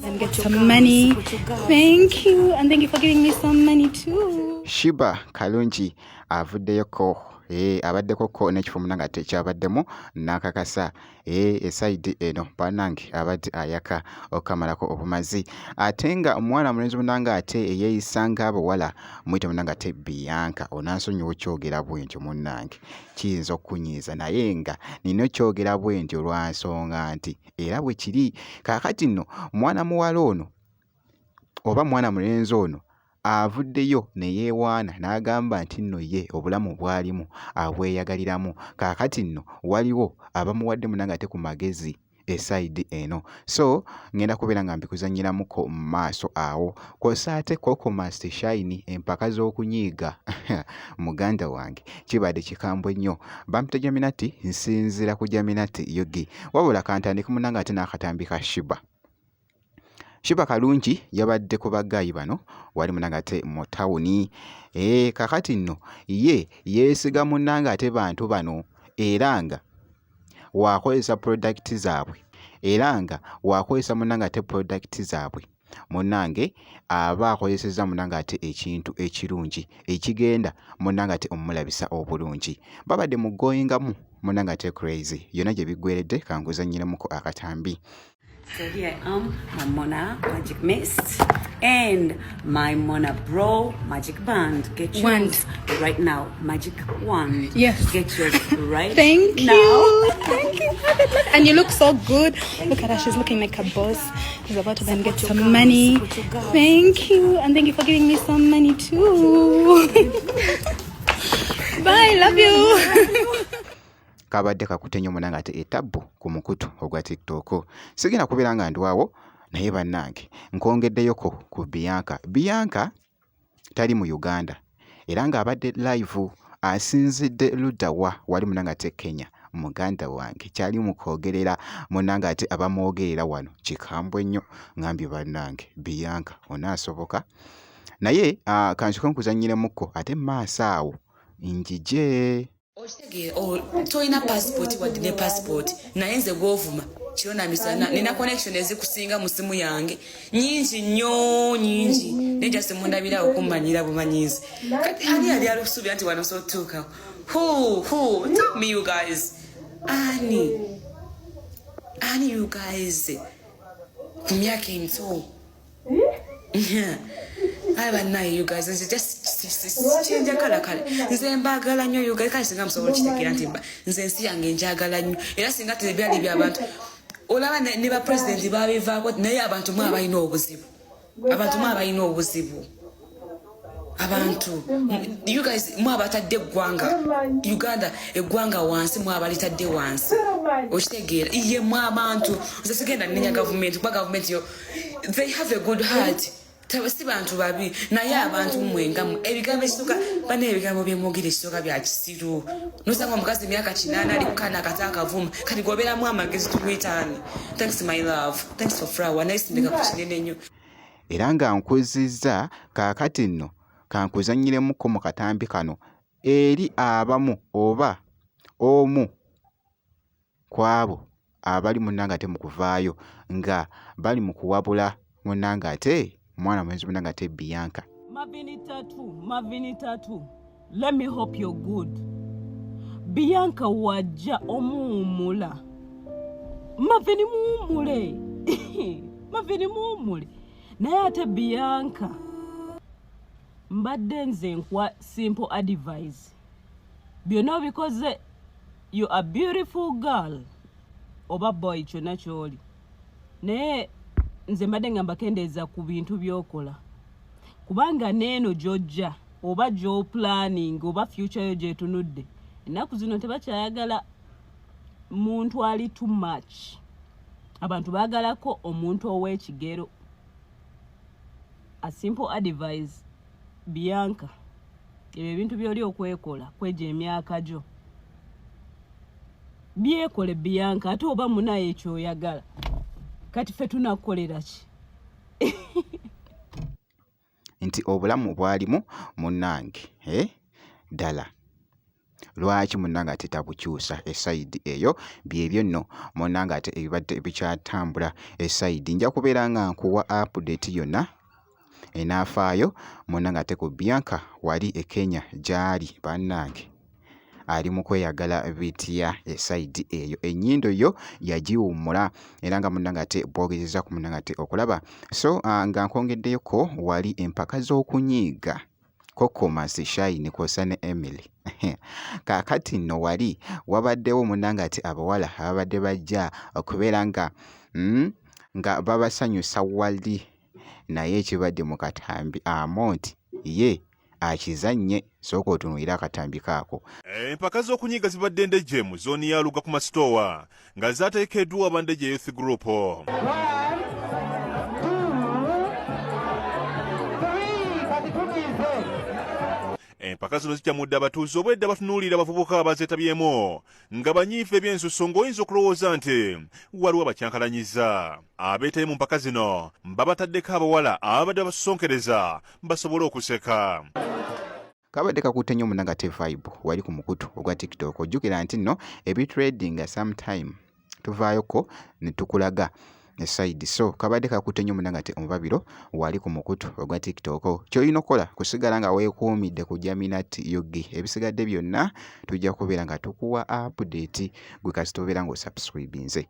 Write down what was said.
and get some money. Thank you, and thank you for giving me some money too. Sheebah Kalungi avuddeyoko abaddeko ko n'ekifo munnange ate kyabaddemu n'akakasa esayidi eno bannange abadde ayaka okukamalako obumazi ate nga omwana mulenzi munnange ate eyeeyisa ng'abawala muyite munnange ate Bianca onansonyiwa okyogera bwentyo munnange kiyinza okukunyiiza naye nga nina okyogera bwentyo lwa nsonga nti era bwe kiri. Kaakati nno mwana muwala ono oba mwana mulenzi ono avuddeyo ne yeewaana n'agamba nti nno ye obulamu bw'alimu abweyagaliramu. Kaakati nno waliwo abamuwadde munnange ate ku magezi esayidi eno. So ngenda kubeera nga mbikuzannyiramuko mu maaso awo. Kw'ossa ate Coco Must Shine empaka z'okunyiiga muganda wange kibadde kikambwe nnyo. Bampita Jaminati nsinziira ku Jaminati UG. Wabula kantandike munnange ate n'akatambi ka Sheebah. Sheebah Kalungi yabadde ku baggaayi bano wali munnange ate mu tawuni. Kaakati nno ye yeesiga munnange ate bantu bano era nga waakozesa product zaabwe era nga waakozesa munnange ate product zaabwe munnange aba akozesezza munnange ate ekintu ekirungi ekigenda munnange ate omulabisa obulungi. Babadde mu ggoyingamu munnange ate crazy yonna gye biggweredde kankuzannyiramuko akatambi. So here I am, my Mona Magic Mist and my Mona Bro Magic Band. Get yours Wand. right now. Magic Wand. Yes. Get yours right Thank now. you. Thank you. And you look so good. Look at her. She's looking like a boss. She's about to then get Support some your girls, money. support your girls. Thank you. And thank you for giving me some money too. Bye. Love you. Kabadde kakute nnyo munnange ate etabbu ku mukutu ogwa TikTok. Sigenda kubeera nga ndwawo naye bannange nkwongeddeyoko ku Bianca. Bianca tali mu Uganda era ng'abadde live asinzidde ludda wa wali munnange ate Kenya. Muganda wange kyali mu kwogerera munnange ate abamwogerera wano kikambwe nnyo ŋŋambye bannange Bianca onaasoboka naye kansooke nkuzannyiremukko ate mu maaso awo njije. Okitegeera tolina passport wadde ne passport naye nze gwovuma kiro na misana nina connection ezikusinga mu simu yange nyingi nnyo nyingi naye just mundabirawo kummanyira bumanyizi. Kati ani yali alusuubira nti wano sotuukawo? Who tell me, you guys? Ani ani, you guys, ku myaka emito? Aye bannaye, you guys, nze just kyenjagala kale nze mbaagala nnyo, you guys. Kale singa musobola okitegeera nti nze ensi yange njagala nnyo era singa tebyali byabantu olaba ne bapulezidenti babivaako naye abantu mwe abalina obuzibu, abantu mwe abalina obuzibu, abantu you guys mwe abatadde eggwanga Uganda eggwanga wansi mwe abalitadde wansi okitegeera iye mwe abantu. Nze sigenda nnenya gavumenti kuba gavumenti yo they have a good heart. Si bantu babi naye abantu mmwe ebigambo ekisooka bana ebigambo byemwogera ekisooka bya kisiru nosanga omukazi emyaka 80 ali kukaana akati akavuma kati gobeeramu amagezi tumuyitaani. Thanks, my love, thanks for flower naye sindika ku kinene nnyo. Era nga nkuzizza kaakati nno kankuzannyiremukko mu katambi kano eri abamu oba omu ku abo abali munnange ate mu kuvaayo nga bali mu kuwabula munnange ate mwana mulenzi munnange ate Bianca. Mavini Tatu, Mavini Tatu, let me hope you're good. Bianca wajja omuwumula. Mavini muwumule. Mavini muwumule. Naye ate Bianca mbadde nze nkuwa simple advice. Byonna obikoze, you are beautiful girl oba boy kyonna ky'oli. Naye nze mbadde ngamba kendeeza ku bintu by'okola. Kubanga neeno gy'ojja oba gy'oplanning oba future yo gyetunudde ennaku zino tebakyayagala muntu ali too much. Abantu baagalako omuntu ow'ekigero. A simple advice, Bianca, ebyo ebintu by'oli okwekola kwegyo emyaka gyo byekole Bianca ate oba munaye ekyoyagala kati ffe tunakukolera ki? Nti obulamu bwalimu munnange ddala. Lwaki munnange ate tabukyusa esayidi eyo? Byebyo nno munnange ate ebibadde bikyatambula esayidi. Nja kubeera nga nkuwa update yonna enaafaayo munnange ate ku Bianca wali e Kenya gy'ali bannange ali mu kweyagala bitya esayidi eyo. Ennyindo yo yagiwummula era nga munnange ate bw'ogezezza ku munnange ate okulaba. So nga nkwongeddeyoko wali empaka z'okunyiiga Kokomas Shine kwossa ne Emily. Kaakati nno wali wabaddewo munnange ate abawala ababadde bajja okubeera nga nga babasanyusa wali naye ekibadde mu katambi Amonti ye akizannye. Sooka otunuulire akatambi kaako. Empaka z'okunyiiga zibadde Ndejje mu zooni ya Luga ku masitoowa nga zaategekeddwa aba Ndejje Youth Group. Empaka zino zikyamudde abatuuze obwedda batunuulira abavubuka abazeetabyemu nga banyiivu ebyensusso ng'oyinza okulowooza nti waliwo abakyankalanyiza. Abeetabye mu mpaka zino babataddeko abawala ababadde babasosonkereza basobole okuseka. Kabadde kakutte nnyo munnange ate vibe wali ku mukutu ogwa TikTok. Ojjukira nti nno ebitradinga sometime tuvaayoko ne tukulaga esayidi. So kabadde kakutte nnyo munnange ate omubabiro wali ku mukutu ogwa TikTok. Ky'olina okukola kusigala nga weekuumidde ku Jaminat UG. Ebisigadde byonna tujja kubeera nga tukuwa update gwe kasita obeera ng'osubscribinze.